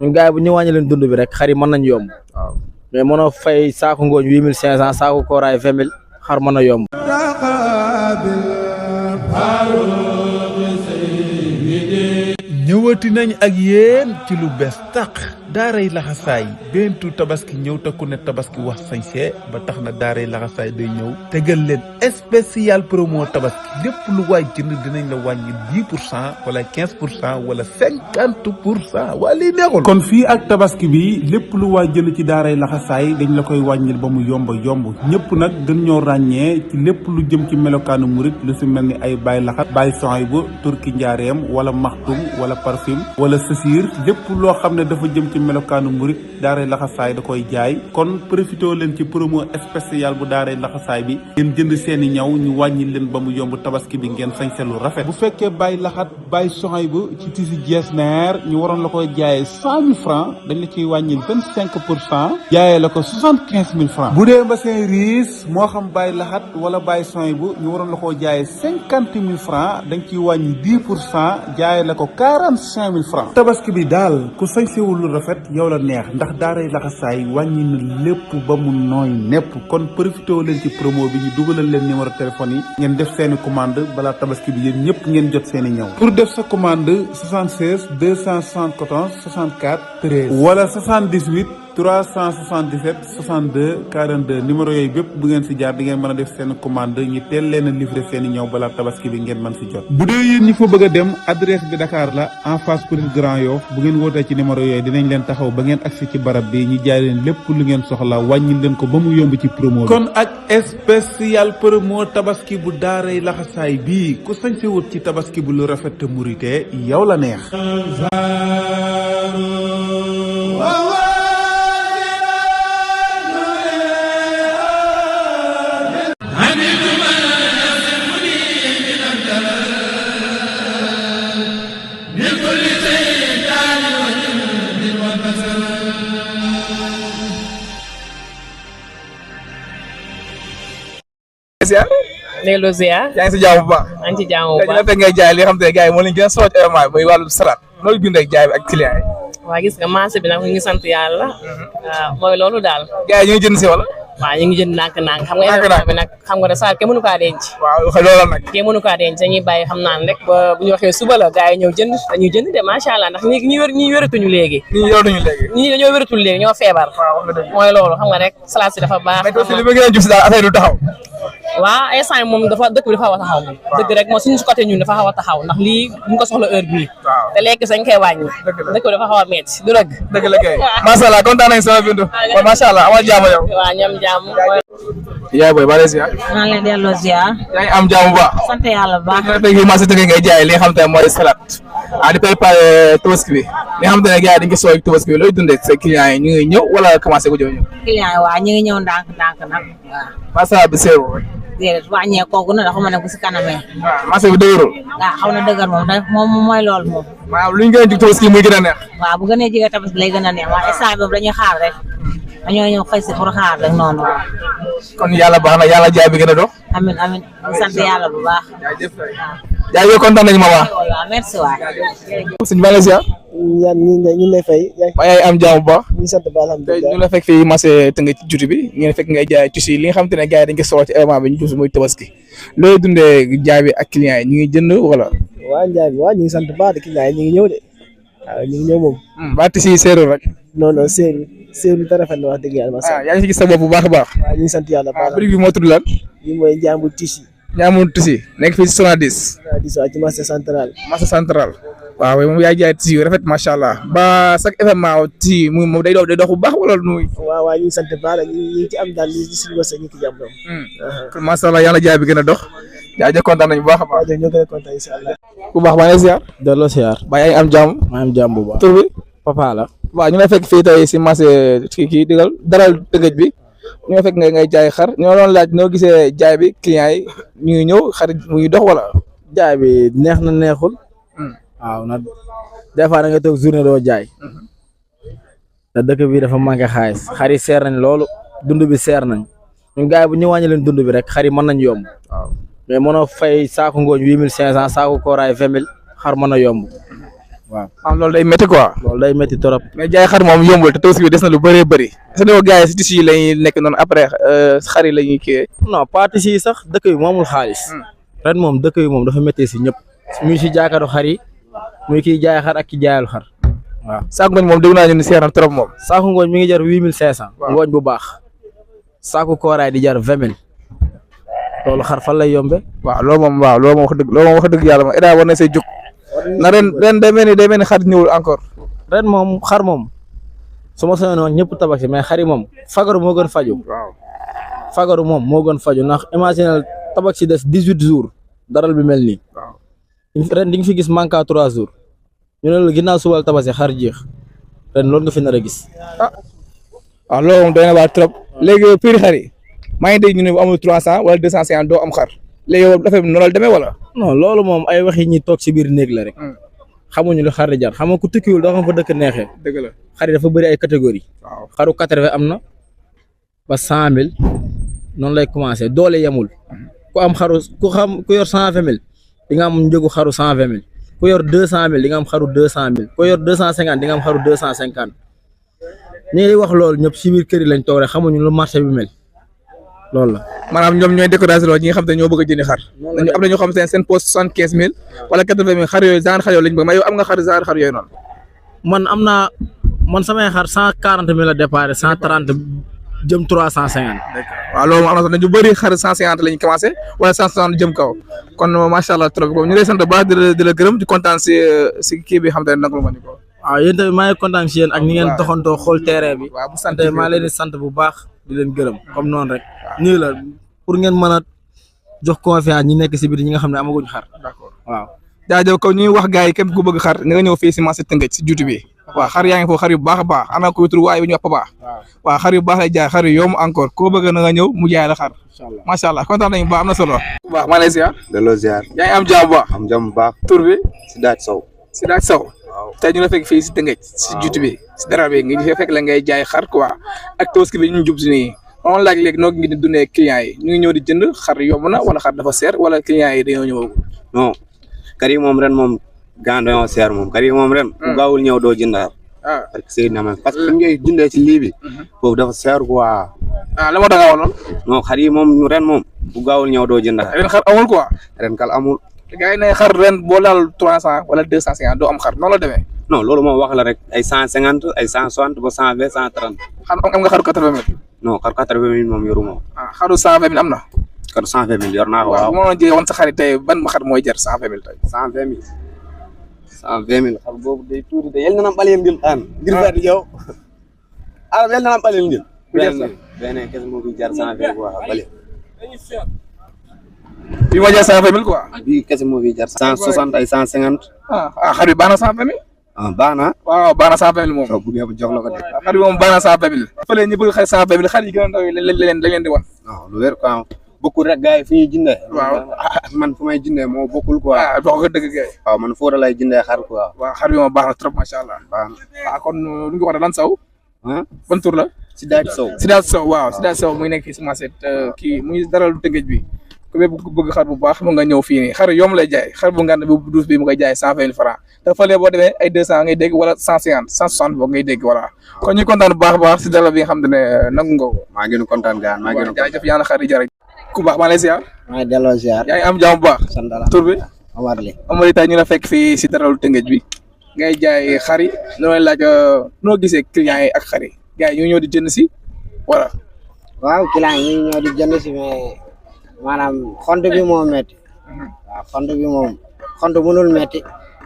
ñun gars yi bu ñu wàññi leen dund bi rek xar yi mën nañ yomb. waaw mais mënoo fay saako ngooñ 8500 saako kooraay 20000 xar mën a yomb. ñëwati nañ ak yéen ci lu bees tàq daaray laxasaay bentu tabaski ñëw te ku ne tabaski wax sañse ba tax na daaray laxasaay day ñëw tegal leen spécial promo tabaski lépp lu waay jënd dinañ la wàññi 10% wala 15% wala 50%. waa lii neexul. kon fii ak tabaski bi lépp lu waay jënd ci daaray laxasaay dañ la koy wàññil ba mu yomb ñëpp nag gën ñoo ràññee ci lépp lu jëm ci melokaanu murit lu si mel ni ay baay laxat baay soxay bu turki njaareem wala maxtum wala parfum wala sasiir lépp loo xam ne dafa jëm ci melokaanu murit daaray laxasaay da koy jaay. kon profité leen ci promo spécial bu daaray laxasaay bi ngeen jënd seeni ñaw ñu wàññi leen ba mu yomb tabaski bi ngeen sañse lu rafet. bu fekkee bàyyi laxat bàyyi soxay bu ci tisi jesner ñu waroon la koy jaayee 100000 francs dañ la ciy wàññil 25% jaayee la ko 75000 francs. bu dee mbassin riis moo xam bàyyi laxat wala bàyyi soxay bu ñu waroon la koo jaayee 50000 francs dañ ciy wàññi 10% jaayee la ko 45000 francs. tabaski bi daal ku sañsewul lu rafet yow la neex ndax daaray laxasaay wàññi na lépp ba mu nooy nepp. kon profité leen ci promo bi ñu dugalal leen numéro téléphone yi ngeen def seeni commande balaa tabaski bi yéen ñëpp ngeen jot seeni ñëw. pour def sa commande 76 274 64 13 wala 78 377 62 42 numéro yooyu bépp bu ngeen si jaar di ngeen mën a def seen commande ñu teel leen a livré seen i ñëw balaa tabaski bi ngeen mën si jot. bu dee yéen ñi fa bëgg a dem adresse bi Dakar la en face police Grand Yoff bu ngeen wootee ci numéro yooyu dinañ leen taxaw ba ngeen agsi ci barab bi ñu jaay leen lépp lu ngeen soxla wàññi leen ko ba mu yomb ci promo bi. kon ak spécial promo tabaski bu daaray laxasaay bii ku sañ si wut ci tabaski bu lu rafet te murite yow la neex. Nélo Zia. yaa ngi si jaamu bu baax. maa ngi ci jaamu bu baax tey fekk ngay jaay li nga xam te ne gars yi moo leen gën a soxla ci événement bi mooy wàllum salade loolu bind ak jaay bi ak client yi. waa gis nga marché bi nag ñu ngi sant yàlla. waaw mooy loolu daal. gars yi ñu ngi jënd si wala. waaw ñu ngi jënd nànk-nànk xam nga événement bi nag xam nga ne salade kenn mënu kaa denc. waaw loolu nag. kenn mënu kaa denc dañuy bàyyi xam naa ne rek ba bu ñu waxee suba la gars yi ñëw jënd dañuy jënd de macha allah ndax ñi wératuñu léegi. ñi dañoo wératul léegi ñoo feebar. mooy loolu xam nga rek salade si dafa baax. mais aussi li ma gën a jub si daal affaire du taxaw. waaw instant yi moom dëkk bi dafa xaw a taxaw moom. dëgg rek moom suñu côté ñun dafa xaw a taxaw ndax lii ñu ko soxla heure bii. te lekk sañ koy wàññi. dëkk bi dafa xaw a métti du dëgg. dëgg la kay macha allah kontaan nañ sama bindu. kon macha allah amal jàmm yow. waaw ñoom jàmm. yaay booy ba lay ziar. maa ngi lay delloo ziar. yaa ngi am jàmm bu baax. sant yàlla bu baax. léegi nag marché Tëngéej ngay jaay li nga xam te ne mooy salade di préparé tabaski bi li nga xam te ne gars yi dañu ko soog tabaski bi looy dundee sa clients yi ñu ngi ñëw wala commencé ko ñëw. client yi waaw ñu ngi ñëw ndànk nag waaw. marché bi seerul rek. déedéet wàññeekoogu na dafa mën a bu si kanamee. waaw marché bi dëgërul. waaw xaw na dëgër moom mooy loolu moom. waaw lu ñu gën a jug tabaski muy gën a neex. waaw bu gënee jege tabaski lay gën a neex waaye instant boobu dañuy xaar rek. dañoo ñëw xëy si pour xaar rek noonu. kon yàlla baax na yàlla jaay bi gën a dox. amiin amiin sant yàlla bu baax. jaajëf kontaan nañu ma wax. waaw merci waay. sëñ Ba la ziar. ñu lay fay. waaye am jàmm bu baax. ñu sant ba alhamdulilah ñu la fekk fii marché Tëngéej ci juuti bi ngeen fekk ngay jaay tissu li nga xam te ne gars yi dañ ko soxla ci événement bi ñu tuuti muy tabaski loolu dundee jaay bi ak client yi ñu ngi jënd wala. waaw njaay bi waaw ñu ngi sant baax de client yi ñu ngi ñëw de waaw ñu ngi ñëw moom. ba tissu yi seerul rek. non seerul te rafet na wax dëgg yàlla. yaa ngi si gis sa bopp bu baax a baax. waaw ñu ngi sant yàlla baax prix bi moo tudd lan. lii mooy Njambur tissu. Njambur tissu nekk fii si Sonadis. waaw ci marché central. marché central. waaw moom yaay jaay tissu yu rafet macha allah ba chaque événement tissu moom day dox bu baax wala nuy. waaw ñu ngi sant baax ñu ngi ci am daal li suñu wërsëg ñu ngi ci jàmm doom. kon macha allah yàlla jaay bi gën a dox. jaajëf kontaan nañu bu baax a baax. ñoo gën a kontaan incha allah. bu baax maa ngi ziar. delloo ziar. ba yaa ngi am jàmm. maa ngi am jàmm bu baax. tur bi. papa la. waaw ñu lay fekk fii tey si marché kii digal daral Tëngéej bi ñu lay fekk ngay jaay xar ñoo doon laaj noo gisee jaay bi client yi ñu ngi ñëw xar mu ngi dox wala. jaay bi neex na neexul. waaw nag des fois da nga toog journée doo jaay. te dëkk bi dafa manqué xaalis xar yi seer nañ loolu dund bi seer nañ ñun gars yi bu ñu wàññi leen dund bi rek xar yi mën nañ yomb. mais mënoo fay saako ngooñ 8500 saako kooraay 20000 xar mën a yomb. waaw maanaam loolu day métti quoi. loolu day métti trop. mais jaay xar moom yombul te tabaski bi des na lu bëree bëri. est-ce que gars yi si tissu yi la ñuy nekk noonu après xar yi la ñuy kiiyee. non parti si sax dëkk bi moomul xaalis. ren moom dëkk bi moom dafa méttee si ñëpp. muy si jaakatu xar yi muy kiy jaay xar ak ki jaayal xar waaw. saako ngooñ moom dégg naa ñu ni seer na trop moom. saako ngooñ mi ngi jar 8500. ngooñ bu baax. saako kooraay di jar 20000. loolu xar fan lay yombe. waaw loolu moom wax dëgg yàlla moom état war na see jóg. na ren day mel ni xar ñëwul encore. ren moom xar moom su ma soobee noonu ñëpp tabaski mais xar yi moom fagaru moo gën faju. waaw fagaru moom moo gën faju ndax imagine tabaski des 18 jours daral bi mel nii. waaw ren di nga fi gis manque à 3 jours ñu ne la ginnaaw subal tabaski xar jeex ren loolu nga fi nar a gis. waaw loolu moom doy na waar trop. léegi prix xar yi maa ngi dégg ñu ne bu amul 300 wala 250 doo am xar léegi yow dafa noonu la demee wala. non loolu moom ay wax yi ñuy toog si biir néeg la rek. xamuñu lu xar di jar xam nga ku tukkiwul doo xam fa dëkk neexee. dëgg la xar yi dafa bëri ay catégorie. waaw xaru 80 am na ba 100000 noonu lay commencé doole yemul. ku am xaru ku yor 120000 di nga am njëgu xaru 120000 ku yor 200000 di nga am xaru 200000 ku yor 250 di nga am xaru 250 ñi ngi wax loolu ñëpp si biir kër yi lañ toog rek xamuñu lu marché bi mel loolu la. maanaam ñoom ñooy décoration loolu ñi nga xam te ñoo bëgg a jëndi xar. am na ñoo xam te seen poste 75000 wala 80000 xar yooyu genre xar yooyu lañ bëgg mais yow am nga xar genre xar yooyu noonu. man samay xar 140000 la départ 130 jëm 350. waaw loolu am na solo ñu bëri xar 150 la ñu commencé wala 160 jëm kaw kon macha allah trop ñu lay sant bu baax di la gërëm di kontaan si kii bi xam te ne nag ma ñu ko. waaw yéen tamit maa ngi kontaan si yéen ak ni ngeen doxantoo xool terrain bi. waaw bu sant maa leen di sant bu baax di leen gërëm comme noonu rek. nii la pour ngeen mën a jox confiance ñi nekk si biir ñi nga xam ne amaguñ xar. d'accord waaw. jaajëf ko ñuy wax gars yi képp ku bëgg xar nga ñëw fii si marché Tëngéej si juuti bi. waaw xar yaa ngi foofu xar yu baax a baax ana ko tur waaye bi ñu wax Papa. waaw xar yu baax lay jaay xar yu yomb encore koo bëgg na nga ñëw mu jaay la xar. macha allah kontaan nañu baax am na solo. bu baax maa lay ziar. delloo ziar. yaa ngi am jàmm bu baax. am jàmm bu baax. tur bi. Sidaat Sow. Sidaat Sow. waaw tey ñu la fekk fii si Tëngéej si juuti bi si dara bi nga fekk la ngay jaay xar quoi ak tabaski bi ñu jub si nii on laaj léegi noo ngi di dundee clients yi ñu ngi ñëw di jënd xar yomb na wala xar dafa seer wala clients yi dañoo ñëw. non kar yi moom ren moom gaan dañoo seer moom kar yi moom ren. bu gaawul ñëw doo jënd xar. parce que Seydina ma parce que ngay jëndee ci lii bi. foofu dafa seer quoi. la moo tax nga waxoon. non xar yi moom ren moom bu gaawul ñëw doo jënd xar. ren xar amul quoi. ren kal amul. gars yi ne xar ren boo laal 300 wala 250 doo am xar noonu la demee. non loolu moom wax la rek ay 150 ay 160 ba 120 130. xar am nga xaru 80000. non xar 80000 moom yoru moom. xaru 120000 am na. xar 120000 yor naa ko waaw waaw. moo doon jëlee woon sa xarit tey ban xar mooy jar 120000 tey. 120000. 120000 xar boobu day tuuti te yel na nam ɓalel ngel an ngir fadi yow ala yel na nam ɓalel ngel benn kese moo fi jar 120 quoi ɓalel bi moo jar 120000 quoi. bi kese moo fi jar 160 ay 150 xar bi baax na 120000. baax na waaw baax na 120000 moom. soo buggee jox la ko de xar bi moom baax na 120000. fële ñu bëgg xar 120000 xar yi gën a ndaw yi lañ leen di wan. waaw lu wér quoi bokkul rek gars yi fi ñuy jëndee waaw man fu may jëndee moo bokkul quoi boo ko dëgg gay waaw man Fodé lay jëndee xar quoi waaw xar bi moom baax na trop macha allah. baax na waaw kon lu nga wax lan saw ban tur la. Sidaat Sow. Sidaat Sow waaw Sidaat Sow muy nekk fii si marché kii muy daral Tëngéej bi ku bëgg xar bu baax mu nga ñëw fii nii xar yomb lay jaay xar bu ngand bu douze bi mu koy jaay 120000 francs te fële boo demee ay 200 ngay dégg wala 150 160 boo ngay dégg voilà kon ñu kontaan bu baax a baax si dalal bi nga xam ne nangu nga ko. maa ngi kontaan gaan maa ngi jaajëf yaa na xar yi jar ku baax maa lay ziar. maa ngi delloo ziar. yaa ngi am jàmm bu baax. sant la tur bi. Omar Li. Omar tey ñu la fekk fii si daralu Tëngéej bi ngay jaay xar yi looy laaj noo gisee clients yi ak xar yi gars yi ñu ñëw di jënd si voilà. waaw client yi ñu ñëw di jënd si mais maanaam xont bi moo métti. waaw xont bi moom xont mënul métti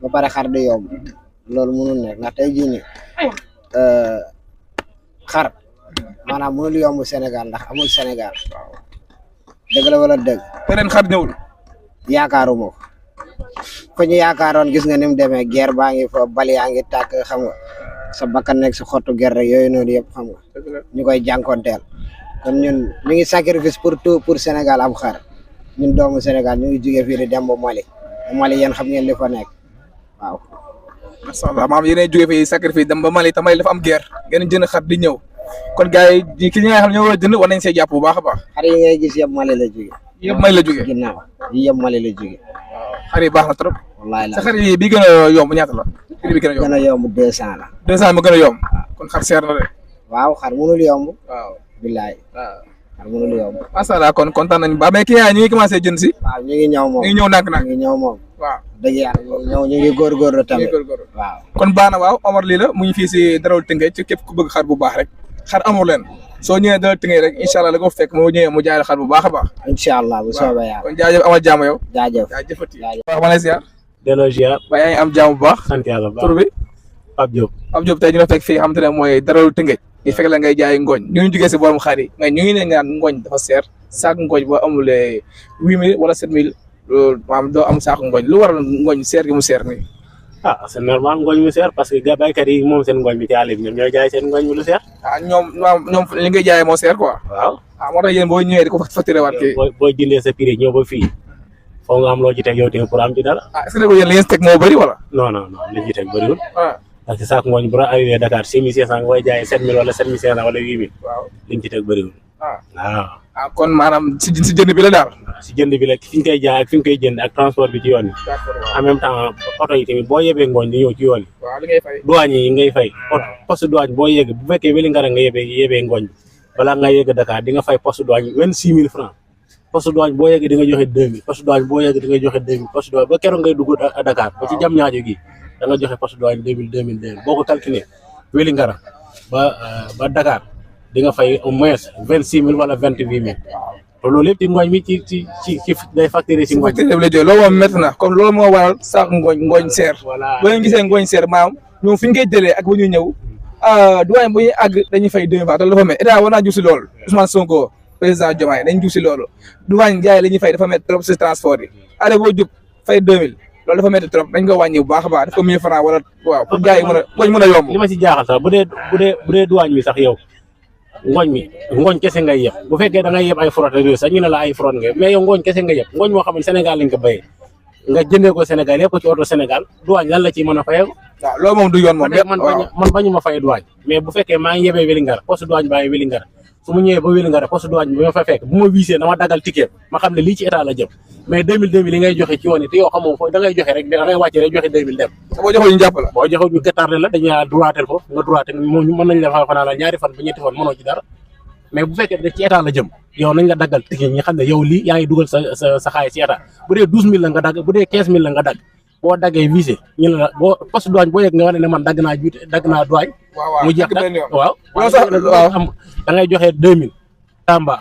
ba pare xar du yomb loolu mënul nekk ndax tey jii nii xar maanaam mënul yomb Sénégal ndax amul Sénégal dëgg la wala dëgg. ren xar ñëwul. yaakaaruma ko fa ñu yaakaaroon gis nga ni mu demee guerre baa ngi fa bal yaa ngi tàkk xam nga sa bakkan nekk si xottu guerre rek yooyu noonu yëpp xam nga ñu koy jànkoonteel kon ñun ñu ngi sacrifice pour tout pour Sénégal am xar ñun doomu Sénégal ñu ngi jugee fii di dem ba Mali yéen xam ngeen li fa nekk waaw. macha allah maam yéenay jugee fii sacrifice dem ba Mali te Mali dafa am guerre ngeen jënd xar di ñëw kon gars yi ki ñi nga xam ne ñoo war a jënd war nañ see jàpp bu baax a baax. xar yi ngay gis yëpp Mali la jugee. yëpp Mali la jógee ginnaaw yi yëpp Mali la jógee. xar yi baax na trop. wallaay la sa xar yi bi gën a yomb ñaata la. prix bi gën a yomb gën a yomb 200 la. 200 ma gën a yomb. kon xar seer na de. waaw xar mënul yomb. waaw billaay waaw. xar mënul yomb. macha allah kon kontaan nañu ba mais client yi ñu ngi commencé jënd si. waaw ñu ngi ñëw moom ñu ngi ñëw ndànk-ndànk. ñu ngi ñëw moom. waaw dëgg yàlla ñu ngi ñëw ñu ngi góorgóorlu tamit. góorgóorlu. waaw. kon baax na waaw Omar lii la mu ngi fii si Daral Tëngéej ci képp ku bëgg xar bu baax rek xar amul leen soo ñëwee Daral Tëngéej rek incha allah la ko fekk moo ñëwee mu jaay la xar bu baax a baax. incha allah bu soobee yàlla. kon jaajëf amal jàmm yow. jaajëf jaajëfati. jaajëf. waaw ma lay ziar. delloo ziar. waaye yaa ngi am jàmm bu baax. sant yàlla bu baax tur bi. Pape Diop. Pape Diop tey ñu la fekk fii xamante ne mooy Daral Tëngéej ñu fekk la ngay jaay ngooñ ñu ngi jógee si borom xar yi mais ñu ngi ne ngaan ngooñ dafa seer saako ngooñ boo amulee 8000 wala 7000 maanaam doo am saako ngooñ lu waral ngooñ seer gi mu seer nii. ah c'est normal ngooñ mu seer parce que baykat yi moom seen ngooñ bi ci àll bi ñoom ñooy jaay seen ngooñ bi lu seer. ah ñoom li ngay jaayee moo seer quoi. waaw. ah moo tax yéen boo ñëwee di ko facturé waat kii. boo jëndee sa prix ñëw ba fii foog nga am loo ci teg yow tamit pour am ci dara. ah est-ce que yéen li ngeen teg moo bëri wala. non non non li ñu ci teg bëriwul. ah parce que saako ngooñ bu la arrivé Dakar 6500 nga koy jaayee 7000 wala 7500 wala 8000. waaw li ñu ci teg bëriwul. ah waaw. ah kon maanaam si jënd bi la daal. si jënd bi la fi ñu koy jaay ak fi nga koy jënd ak transport bi ci yoon bi. d'accord waaw en même temps oto yi tamit boo yebee ngooñ di ñëw ci yoon yi. waaw li ngay fay. douane yi ngay fay poste douane boo yegg bu fekkee Wélingara nga yebee ngooñ bi balaa nga yegg Dakar di nga fay poste douane 26000 francs poste douane boo yegg di nga joxe 2000 poste douane boo yegg di nga joxe 2000 poste douane ba keroog ngay dugg Dakar ba ci jam ñaajo gi da nga joxe poste douane 2000 boo ko calculé Wélingara ba Dakar di nga fay au moins 26000 wala 28000 te loolu lépp ci ngooñ mi ci day facturé si ngooñ facturé bi la jógee loolu moom métti na comme loolu moo waral saako ngooñ seer. voilà boo leen gisee ngooñ seer maanaam ñoom fi ñu koy jëlee ak bu ñu ñëw douane bu ñuy àgg dañuy fay 2000 te loolu dafa métti état war naa jug si loolu Ousmane Sonko président Diomaye dañ jug si loolu douane jaay la ñuy fay dafa métti trop si transport yi allez boo jub fay 2000 loolu dafa métti trop dañ ko wàññi bu baax a baax def ko 1000 francs wala waaw pour gars yi mën a yomb. li ma si jaaxal sax bu dee douane bi sax yow ngooñ kese ngay yeb bu fekkee da ngay yeb ay fraude ak yooyu sax ñu ne la ay fraude nga mais yow ngooñ kese nga yeb ngooñ moo xam ne Sénégal lañ ko béyee nga jëndee ko Sénégal yëpp ko ci oto Sénégal douane lan la ciy mën a fayee ko. waaw loolu moom du yoon moom. man bañu ma fay douane mais bu fekkee maa ngi yebee Wélingara poste douane baa ngi Wélingara su ma ñëwee ba Wélingara poste douane bi ma fa fekk bu ma visé dama dagal ticket ma xam ne lii ci état la jëm mais 2000 li ngay joxe ci yoon yi te yow xamoo foofu da ngay joxe rek da ngay wàcce rek joxe 2000 dem. boo joxul ñu jàpp la. boo joxul ñu gëttaarle la dañuy droitel foofu nga droitel moom mën nañ la fa fanaan la ñaari fan ba ñetti fan mënoo ci dara mais bu fekkee ci état la jëm yow nañ la daggal ticket ñi xam ne yow lii yaa ngi dugal sa xaalis ci état bu dee 12000 la nga dagg bu dee 15000 la nga dagg boo daggee visé ñu ne la boo poste douane boo yegg nga wane ne man dagg naa douane mu jeex waaw am da ngay joxe 2000 Tamba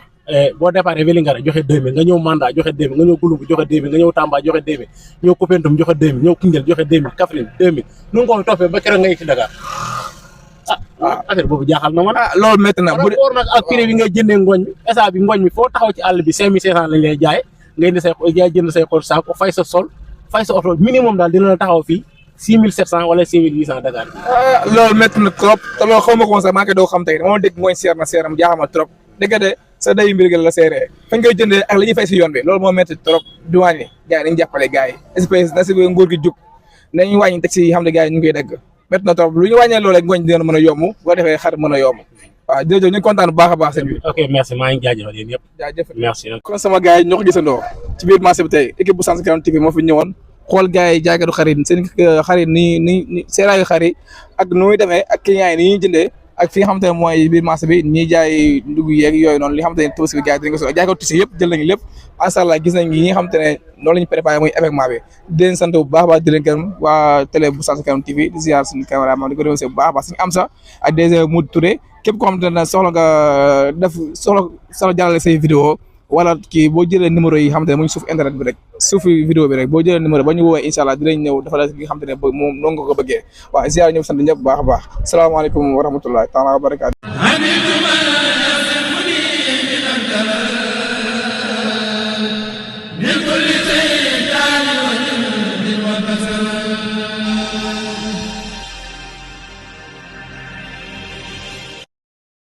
boo déparé Wélingara joxe 2000 nga ñëw Manda joxe 2000 nga ñëw Gouloumbou joxe 2000 nga ñëw Tamba joxe 2000 ñëw Koupentoum joxe 2000 ñëw Koungheul joxe 2000 Kaffrine 2000 nu nga koy toppee ba keroog nga yegg ci Dakar affaire boobu jaaxal na man. loolu métti na bu dee nag ak prix bi ngay jëndee ngooñ bi instant bi ngooñ bi foo taxaw ci àll bi 5500 lañ lay jaay nga indi say jënd say xol saako fay sa sol fay sa oto minimum daal dina la taxaw fii 6700 wala 6800 Dakar. loolu métti na trop te loolu xaw ma ko woon sax maa ngi doo xam tey dama dégg ngooñ seer na seeram jaaxal ma trop dégg de sa day mbir la seeree fañ koy jëndee ak li ñuy fay si yoon bi loolu moo métti trop douane yi gars yi dañu jàppale gars yi espèce na si nguur gi jug nañu wàññi taxi yi xam ne gars yi ñu ngi koy dégg métti na trop lu ñu wàññee loolu rek ngooñ dina mën a yomb boo defee xar mën a yomb waaw jërëjëf ñu ngi kontaan bu baax a baax sëñ bi. ok merci maa ngi jaajëfal yéen yëpp. jaajëf merci. kon sama gars yi ñoo ko gisandoo ci biir marché bi tey équipe bu 150 TV moo fi ñëwoon xool gars yi jaaykatu xar yi seen xar yi ni seeraayu xar yi ak nu muy demee ak clients yi ni ñuy jëndee ak fi nga xamante ne mooy biir marché bi ñiy jaay ndugg yeeg yooyu noonu li nga xamante ne tabaski bi gars yi dañ ko soxla jaay ko tisi yëpp jël nañu lépp macha allah gis nañ yi nga xamante ne noonu la ñu préparé muy événement bi di leen sant bu baax a baax di leen gërëm waa télé bu 150 TV di ziar suñu cameraman di ko remercier bu baax a baax suñu am sax ak DG Modou Touré képp koo xamante ne soxla nga soxla jàllale say vidéo wala kii boo jëlee numéro yi xamante ne mu ngi suuf internet bi rek suufu vidéo bi rek boo jëlee numéro ba ñu woowee incha allah dinañ ñëw dafa la nga xamante ne moom noonu nga ko bëggee waaw ziar ñëpp sant ñëpp bu baax a baax salaamaaleykum wa rahmatullahi taala wa barakaatu